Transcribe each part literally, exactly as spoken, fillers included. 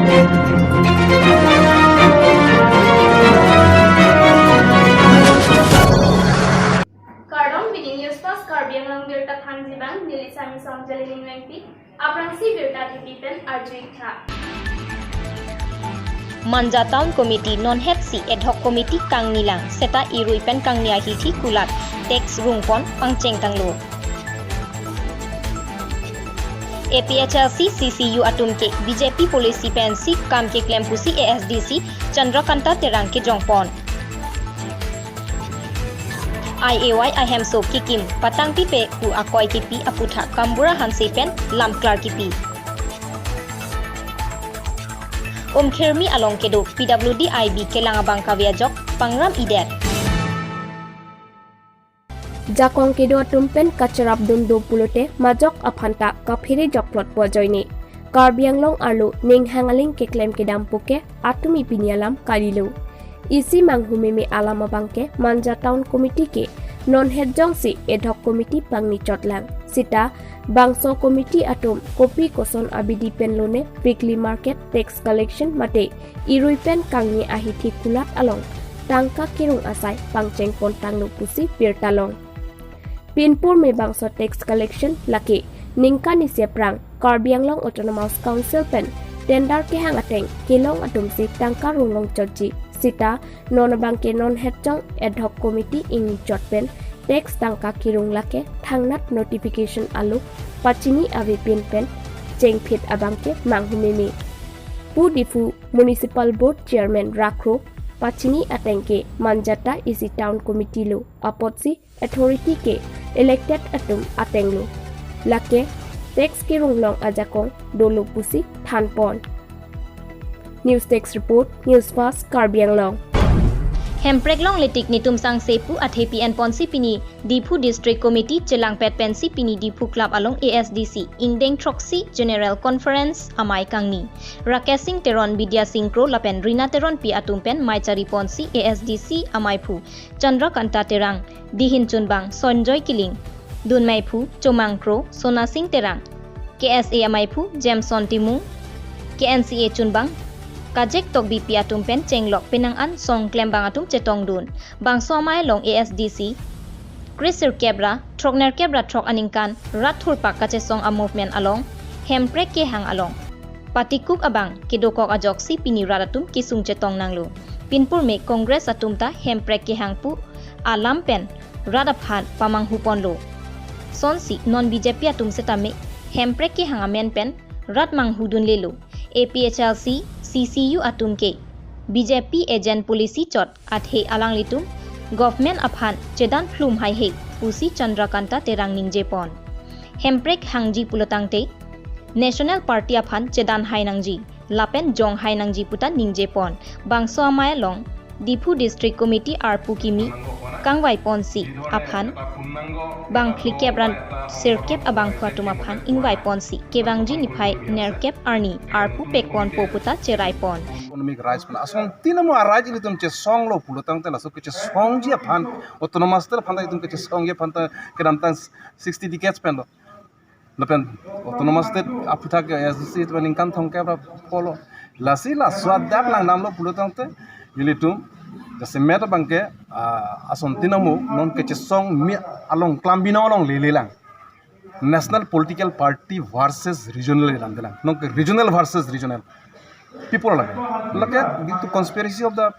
Kardom, pini News Fast Karbi Anglong birta thanji abang, neli Sami Song Jalining Lengpi, aphrangsi birta thepi pen arju-ik tha. Manja Town Committee non het si ad hoc committee kangnilang, seta irui pen kangni ahithi kulat, tax rungpon pangcheng tanglo. A P H L C C C U atum ke B J P policy pensi kam keklem pusi A S D C Chandrakanta Terang kejongpon. I A Y ahemso kekim patangpipe pu akoi kipi aputhak Kambura Hanse pen lam klar kipi. Umkhirmi along kedo P W D I B kelang abang kave ajok pangram idet. Jakong kedo atum pen kacharapdun do pulote majok aphanta kaphere jokplot pu ajoine. Karbi Anglong arlo ninghang aling keklem kedam puke atumi pini alam kalilo. Isi manghumeme alam abangke Manja Town Committee ke non het jongsi ad hoc committee pangni chotlang. Seta bangso committee atum kopi koson abidi pen lone weekly market, tax collection mate irui pen kangni ahithi kulat along tangka kerung asai pangchengpon tanglo pusi birta long. Pinpur me bangso tax collection lake ningkan isi aphrang Karbi Anglong Autonomous Council pen tender kehang ateng kelong atumsi tangka runglong chotji. Seta non abangke non het jong ad hoc committee ingni chot pen tax tangka kerung lake thangnat notification alo pachini avepin pen chengphit abangke manghumeme pu Diphu Municipal Board Chairman Rakhro pachini atengke Manja ta isi Town Committee lo, apotsi authority ke elected atum atenglo. Lake tax kerung long ajakong dolo pusi thanpon. News Desk Report, News Fast, Karbi Anglong. Hemprek longle tik netum sangse pu athepi enponsi pini Diphu District Committee chelangpet pensi pini Diphu Club along A S D C ingdeng throksi General Conference amei kangni. Rakesh Singh Teron, Bidya Singh Kro lapen Rina Teronpi atum pen mei chariponsi A S D C ameiphu Chandrakanta Terang, dihin chunbang Sonjoy Killing, dun meiphu Chomang Kro, Sona Singh Terang, K S A ameiphu Jameson Timung, K N C A chunbang Kajek Tokbipi atum pen chenglok penang an song klembang atum chetongdun. Bangso amei along A S D C kresirkep ra throknerkep ra throk aningkan rat thurpak kachesong a-movement along Hemprek kehang along patikuk abang kedokok ajoksi pini rat atum kesung chetong nanglo. Pinpur me Congress atum ta Hemprek kehang pu alam pen rat aphan pamanghuponlo. Sonsi non B J P atum setame Hemprek kehang amen pen rat manghudunlelo. A P H L C, C C U atum ke B J P agent policy chot athe alanglitum government aphan chedan phlum haihe pusi Chandrakanta Terang ningjepon. Hemprek hangji pulotangte National Party aphan chedan hai nangji lapen jong hai nangji puta ningjepon. Bangso amei along Diphu District Committee arpu kimi kangvaiponsi aphan bang phlikep ra sirkep abangphu atum aphan ingvaiponsi kevangji niphai nerkep arni arpu pekponpo puta cheraipon. Economic rights pen asontin amo a-right ilitum chesonglo pulotangte laso kechesongji aphan, autonomous state aphan ta itum kechesongji aphan ta kedamtang sixty decades penlo. Lapen autonomous state aphuthak A S D C itum ningkan thomkep ra pholo. Lasi laso adap langdamlo pulotangte ilitum jasemet abangke, ah, asontin amo non kechesong mi along klam binong along lelelang. National political party versus regional lam delang. Non ke regional versus regional. People lake. Lake due to conspiracy of the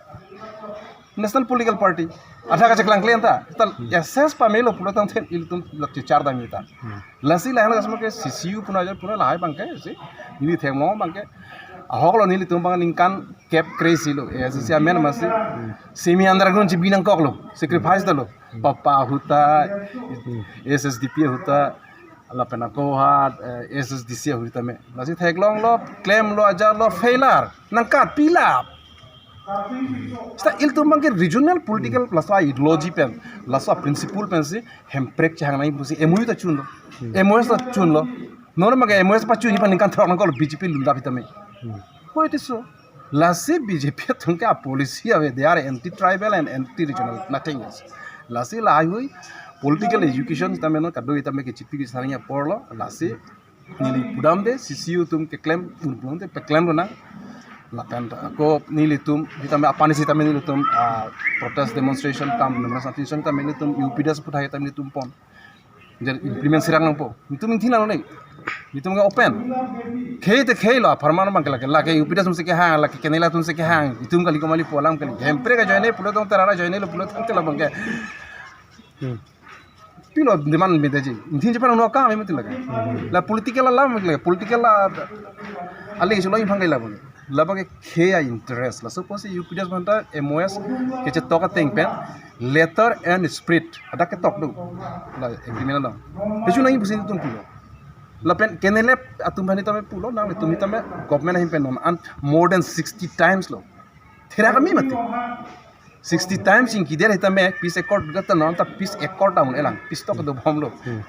national political party. Adha kacheklang kle anta. Tal assess pamelo pulotangte ilitum lak chichar dam ita. Lasi lahai kasma ke C C U puna ajar puna lahai abangke si. Neli themlong abangke. Ahoklo nelitum abang ningkan kep kre-isi lo. A S D C amen masi. Semi underground chibi nangkoklo. Sacrifice dalo. Papa ahuta, S S D P ahuta, lapen ako ha, eh, S S D C ahuta me. Lasi theklonglo, klemlo, ajarlo, failure, nangkat pilap. Seta ilitum abangke regional political laso ideology pen, laso principle pensi, Hemprek chehang nai pusi, M O U ta chunlo. M O S ta chunlo. Non abangke M O S pachunji aphan ningkan throk nangkoklo B J P lunda pitame. Why it is so? Lasi B J P atum ke a-policy ave, they are anti-tribal and anti-regional, nothing else. Lasi lahaihui political education tame non kado itame ke chipi ke saring aporlo, lasi neli pudamde C C U atum keklem, un pudamde peklemlo nang. Lapen ako nelitum, sitame apani sitame nelitum, ah, protest demonstration kam, demonstration sitame nelitum, U P D S puthai sitame nelitum pon. Jadi implement sirang nangpo. Nelitum ingthin lang nang. Nelitum ke open. Khei te khei lo, apharman abang ke lake, lake U P D S atum si kehang, lake KNLF atum si kehang. Nelitum kali komali pu alam kali. Hempre ke join pulo tong terara join lo pulo tong tela abang ke. Hmm. Pilo demand medaji. Ingthin chepan no kam metin lake. La political alam lake. Political la allegation lo imphang kai labang. Labang ke khei a-interest. Laso apotsi U P D S aphanta M O S kechetok ateng pen letter and spirit hadak ketok do. La agreement lo. Pechu nang pusi nelitum pulo. Lapen KNLF atum aphan sitame pulo, nanglitum sitame government ahin pen non an more than sixty times lo. Thera kami mati. Sixty times ingkeder sitame peace accord gata non ta peace accord down elang. Peace talk dobom lo. Hmm.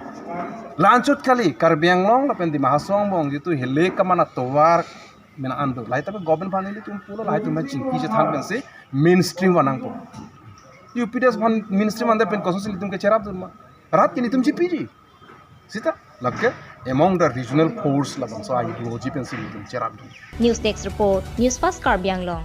La-anchot kali Karbi Anglong lapen Dima Hasao angbong jitu hile kaman atovar mena an do. Lahai ta government aphan nelitum pulo, lahai atum aphan chingki chethan pensi mainstream van nangpo. U P D S aphan mainstream vande pen kosonsi nelitum ke cherapdun ma? Rat ke nelitum chipiji. Sita lake among the regional force labangso ideology pensi nelitum cherapdun. News Desk Report, News Fast Karbi Anglong.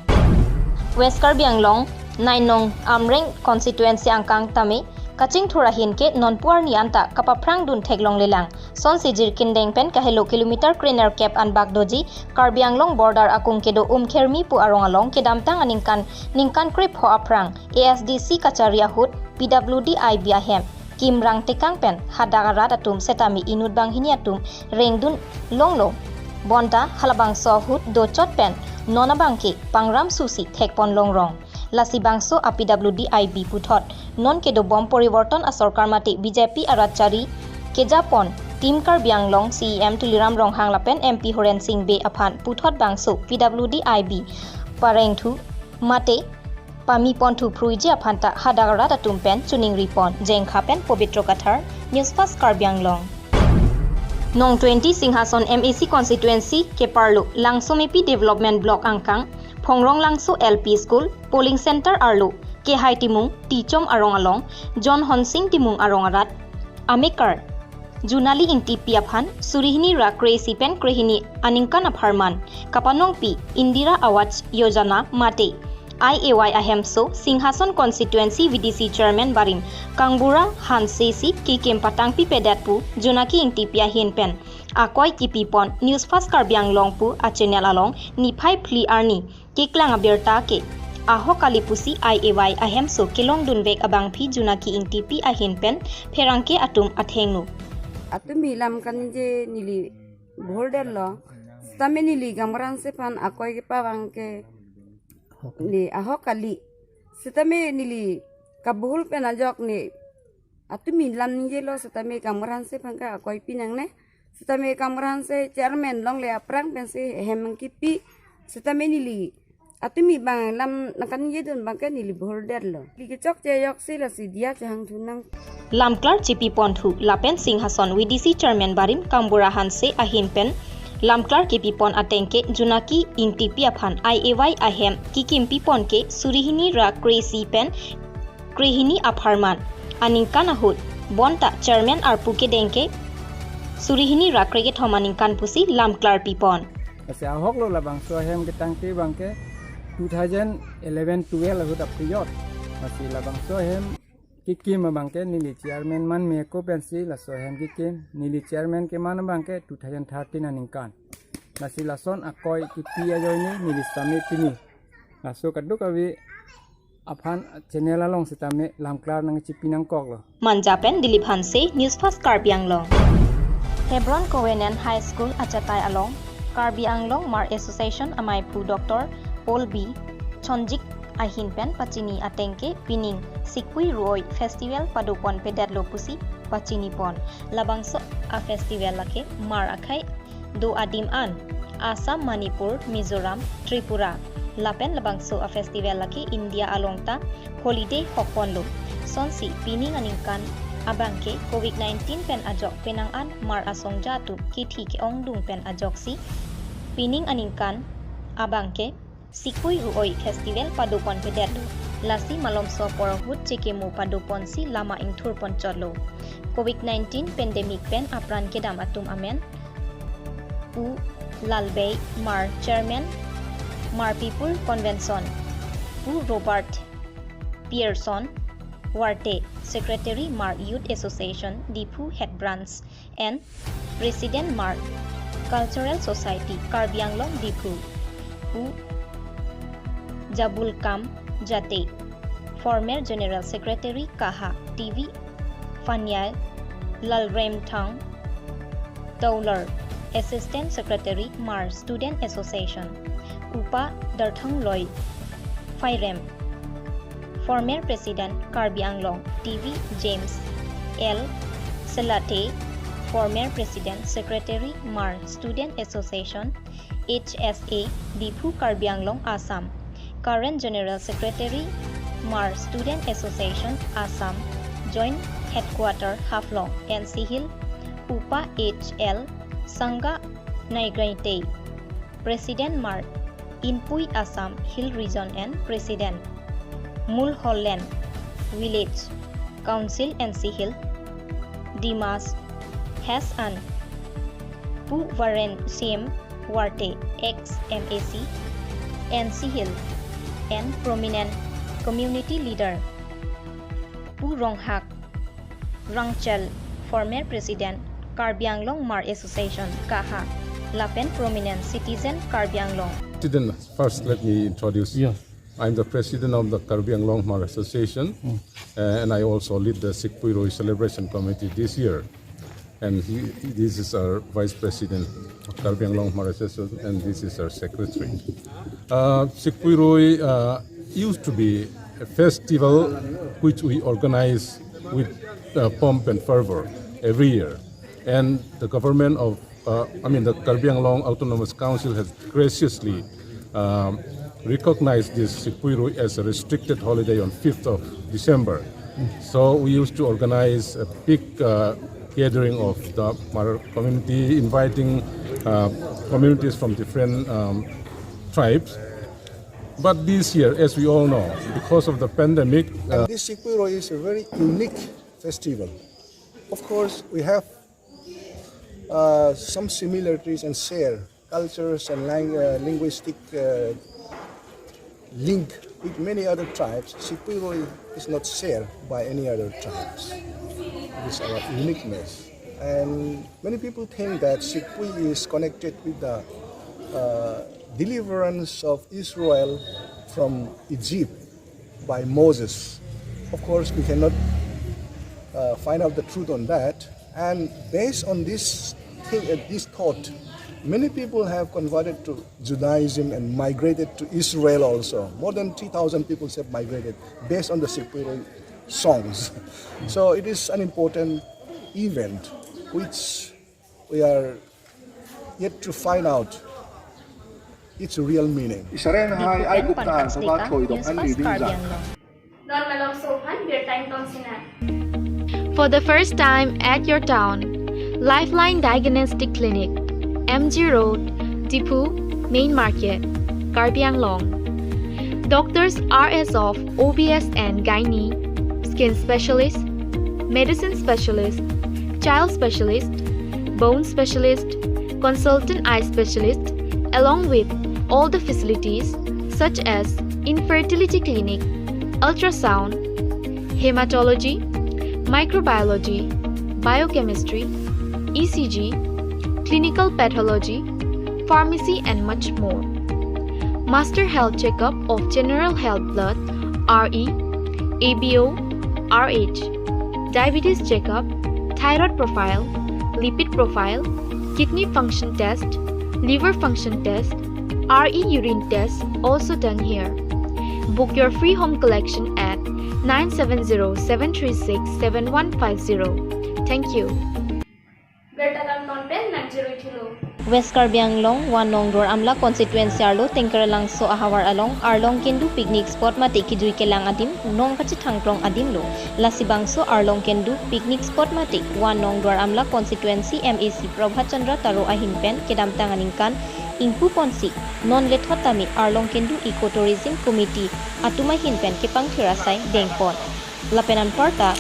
West Karbi Anglong, Nainong Amreng constituency angkang tame kachingthur ahin ke nonpu arni anta kapaphrangdun theklonglelang. Sonsi Jirikindeng pen kahelo kilometer krenerkep anbak doji Karbi Anglong border akung kedo Umkhermi pu arong along kedamtang aningkan ningkan krepho aphrang A S D C kachari ahut P W D I B ahem Kimrang Tekang pen hadak arat atum setame inut banghini atum rengdun longlo. Bonta halabangso ahut dochot pen non abang ke pangram susi thekpon longrong. Lasi bangso a P W D I B puthot non kedobom poriborton asorkar mate B J P arat chari kejapon Team Karbi Anglong C E M Tuliram Ronghang lapen M P Horen Sing Bey aphan puthot bangso P W D I B parengthu mate pamiponthu phruiji aphanta hadak arat atum pen chuningripon. Jengkha pen Pobitro Kathar, News Fast Karbi Anglong. Nong twenty Singhason M A C constituency keparlo Langsomepi Development Block angkang, Phongrong Langso L P School, polling center arlo, Kehai Timung, Tichom arong along, John Honsing Timung arong arat, amekar, Junali Ingtipi aphan, surihini ra kre-isi pen krehini aningkan apharman, kapanongpi Indira Awas Yojana mate I A Y ahemso Singhason constituency V D C chairman barim Kangbura Hanse si kekim patangpipedet pu Junaki Ingtipi ahin pen akoi kipipon News Fast Karbi Anglong pu a channel along niphai phli arni keklang abirta ke ahok kali pusi I A Y ahemso kelongdunvek abangpi Junaki Ingtipi ahin pen pherangke atum athengno. Atumi lam kaningje neli bhurder lo. Sitame neli Kangbura Hanse aphan akoi kepa abang ke ne ahok kali. Sitame neli kabhul pen ajok ne atumi lam ningjelo sitame Kangbura Hanse aphan ke akoi pinangne. Sitame Kangbura Hanse chairman longle aphrang pensi hem kipi. Sitame neli atumi abang lam nangkaningjedun abang ke neli bhurder lo. Neli kechokche ajoksi lasi diya chehangthu nang. Lamklar chipiponthu lapen Singhason V D C chairman barim Kangbura Hanse ahin pen lamklar kipipon ateng ke Junaki Ingtipi aphan I A Y ahem kekimpipon ke surihini ra kre-isi pen krehini apharman aningkan ahut, bonta chairman arpu kedeng ke surihini ra krekethom aningkan pusi lamklar pipon. Lasi ahok lo labangso ahem ketangte abang ke two thousand eleven twelve ahut aphriyot. Lasi labangso ahem kekim abang ke neli chairman manme ako pensi laso ahem kekim, neli chairman keman abang ke two thousand thirteen aningkan. Lasi lason akoi kipi ajoine neli sitame pini. Laso kadokave aphan channel along sitame lamklar nangchipi nangkoklo. Manja pen Dilip Hanse, News Fast Karbi Anglong. Hebron Covenant High School achatai along Karbi Anglong Hmar Association amaiphu Doctor Paul B Chonjik ahin pen pachini ateng ke pining Sikui Ruoi Festival padoponpedetlo pusi pachinipon. Labangso a festival lake Hmar akhei do adim an, Assam, Manipur, Mizoram, Tripura. Lapen labangso a festival lake India along ta holiday hokponlo. Sonsi pining aningkan abang ke covid nineteen pen ajok penang an Hmar asongja atum kithi ke-ongdung pen ajoksi pining aningkan abang ke Sikui Ruoi Festival padoponpedetlo. Lasi malomso apor ahut chekimo padoponsi lama ingthurponchotlo. Covid nineteen pandemic pen apran kedam atum amen Pu Lalbei Hmar chairman Hmar People Convention, Pu Robert Pearson Warte, Secretary Hmar Youth Association, Diphu Head Branch, and President Hmar Cultural Society, Karbi Anglong, Diphu, Pu Jabulkam Jate, former General Secretary, Kaha, T V Fanyai, Lalremthang Towler, Assistant Secretary, Hmar Student Association, Upa Darthangloi Phairem, former President, Karbi Anglong, T V James L Selathe, former President, Secretary, Hmar Student Association, H S A, Diphu, Karbi Anglong, Assam, current General Secretary, Hmar Student Association, Assam, Joint Headquarter, Haflong, N C Hill, Upa H L Sangha Naigraite, President, Hmar Inpui, Assam Hill Region, and President, Mulholland Village Council, N C Hill, Dimas, has an Pu Varen Siem Warte, ex M A C, N C Hill, and prominent community leader, Pu Ronghak Rangchel, former President, Karbi Anglong Hmar Association, Kaha, lapen prominent citizen, Karbi Anglong. President, first let me introduce. Yeah. I'm the president of the Karbi Anglong Hmar Association, uh, and I also lead the Sikpui Roi Celebration Committee this year. And he, this is our vice president of Karbi Anglong Hmar Association, and this is our secretary. Uh, Sikpui Roi, uh, used to be a festival which we organize with, uh, pomp and fervor every year. And the government of, uh, I mean, the Karbi Anglong Autonomous Council has graciously, um, recognized this Sikpui Roi as a restricted holiday on fifth of December. So we used to organize a big, uh, gathering of the Hmar community, inviting, uh, communities from different, um, tribes. But this year, as we all know, because of the pandemic, uh, And this Sikpui Roi is a very unique festival. Of course, we have, uh, some similarities and share cultures and lang-, uh, linguistic, uh, link with many other tribes. Sikpui Roi is not shared by any other tribes. It is our uniqueness. And many people think that Sikpui is connected with the, uh, deliverance of Israel from Egypt by Moses. Of course, we cannot, uh, find out the truth on that. And based on this thing, uh, this thought, many people have converted to Judaism and migrated to Israel also. More than three thousand people have migrated based on the Sikpui Roi songs. So it is an important event which we are yet to find out its real meaning. Isaren hai ai guptan saba thoi dok an ni ding ja. Non malom sohan birta ingtong sinang. For the first time at your town, Lifeline Diagnostic Clinic, M G Road, Diphu, Main Market, Karbi Anglong. Doctors are as of O B S and gynae, skin specialist, medicine specialist, child specialist, bone specialist, consultant eye specialist, along with all the facilities such as infertility clinic, ultrasound, hematology, microbiology, biochemistry, E C G, clinical pathology, pharmacy and much more. Master health checkup of general health blood, R E, A B O, R H, diabetes checkup, thyroid profile, lipid profile, kidney function test, liver function test, R E urine test also done here. Book your free home collection at nine seven zero seven three six seven one five zero. Thank you. Birta kangton pen nangcherui thulo. West Karbi Anglong, One Nong Duar Amla constituency arlo Tengkerlangso ahavar along Arlong Kendu picnic spot mate kejui kelang adim, nong kachethangkrong adim lo. Lasi bangso Arlong Kendu picnic spot mate One Nong Duar Amla constituency M A C Prabhat Chandra Taro ahin pen kedamtang aningkan ingpu ponsi non lethot tame Arlong Kendu Eco Tourism Committee atum ahin pen kepangthir asai dengpon. Lapen anparta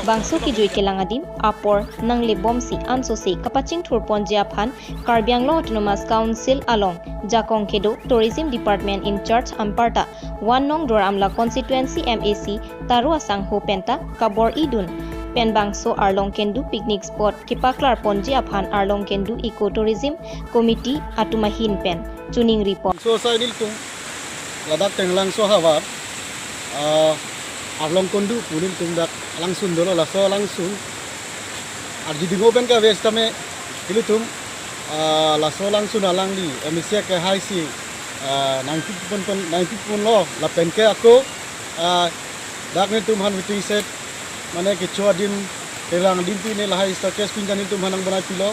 Bangso kejui kelang adim apor nanglebomsi ansose kapachingthurponji aphan Karbi Anglong Autonomous Council along jakong kedo Tourism Department in charge anparta one nong Duar Amla constituency M A C Taro Asangho penta kabor-idun pen bangso Arlong Kendu picnic spot kepaklarponji aphan Arlong Kendu Eco Tourism Committee atum ahin pen choningri pon. Bangso asai nelitum ladak Tenglangso havar, ah, Arlong Kendu pu nelitum dak alangsun dolo, laso alangsun arjudungo pen kave sitame nelitum, ah, laso alangsun alangli M A C akehai si, ah, nangpipon pon, nangpiponlo lapen ke ako, ah, dak nelitum aphan waiting shed, mane kecho adim, kelang adim pine lahai staircase pinta nelitum aphan nangbonaipilo.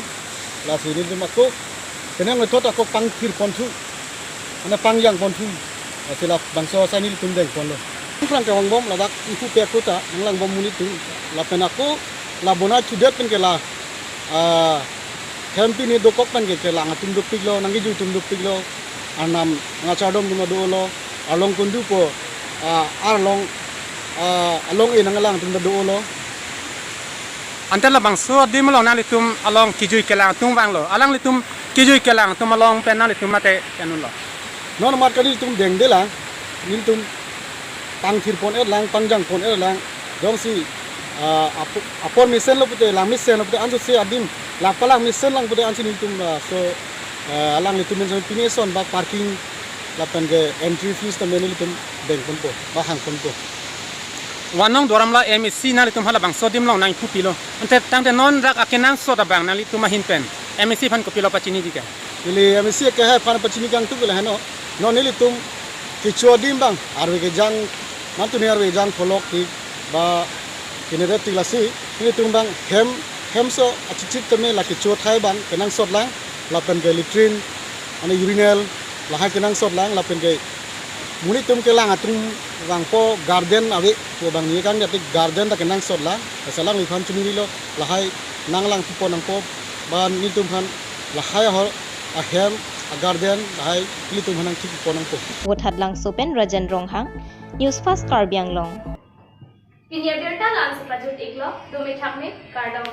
Lasi nelitum ako penang method ako pangthirponthu, mane pangjangponthu. Lasi labangso asai nelitum dengponlo. Phrang kevang bom ladak ingpu pe ako ta nanglang bom monit atum. Lapen ako la bonai thudet pen ke la, ah, hem pine dokok pen ke kelang atum dopiklo, nangkejui atum dopiklo. Arnam nangkachardom atum ta dolo, Arlong Kendu pu, ah, arlong, ah, along-e nanglang atum ta dolo. Ante labangso adim along nanglitum along kejui kelang atum vanglo. Alanglitum kejui kelang atum along pen nanglitum mate kenunlo. Non amat kali nelitum dengdelang, nelitum pangthirpon-etlang, pangjangpon-etlang. Jongsi, ah, apo-, apor mesenlo pute, lang mesenlo pute, ansose adim, la palang mesenlang pute ansi nelitum, ah, so, ah, alanglitum pen so pine son ba parking lapen ke entry fees tame nelitum dengponpo, ba hangponpo. One nong Duar Amla M A C nanglitum halabangso adim along nangpupilo. Ante tangte non rak akenangsot abang nanglitum ahin pen M A C aphan kopilo pachiniji ke? Ili M A C akehai aphan pachini kangtung ke lahenlo. Non nelitum kecho adim abang, arve kejang, mantune arve kejang pholok tik, ba kinere tik lasi, nelitum abang hem, hemso achichit tame la kecho athai abang kenangsotlang, lapen ke latrine, mane urinal, lahai kenangsotlang, lapen ke monit atum kelang atum vangpo garden ave, pu abang ni kang jati garden ta kenangsotlang, lasi alangliphan choningrilo, lahai nanglangpipon nangpo, ba nelitum aphan lahai ahor, ahem, agarden, lahai nelitum aphan nangthikpon nangpo. Vothatlangso pen Rajan Ronghang, News Fast Karbi Anglong. Pini abirta la-ansi pajut-iklo, dome thakme, kardom.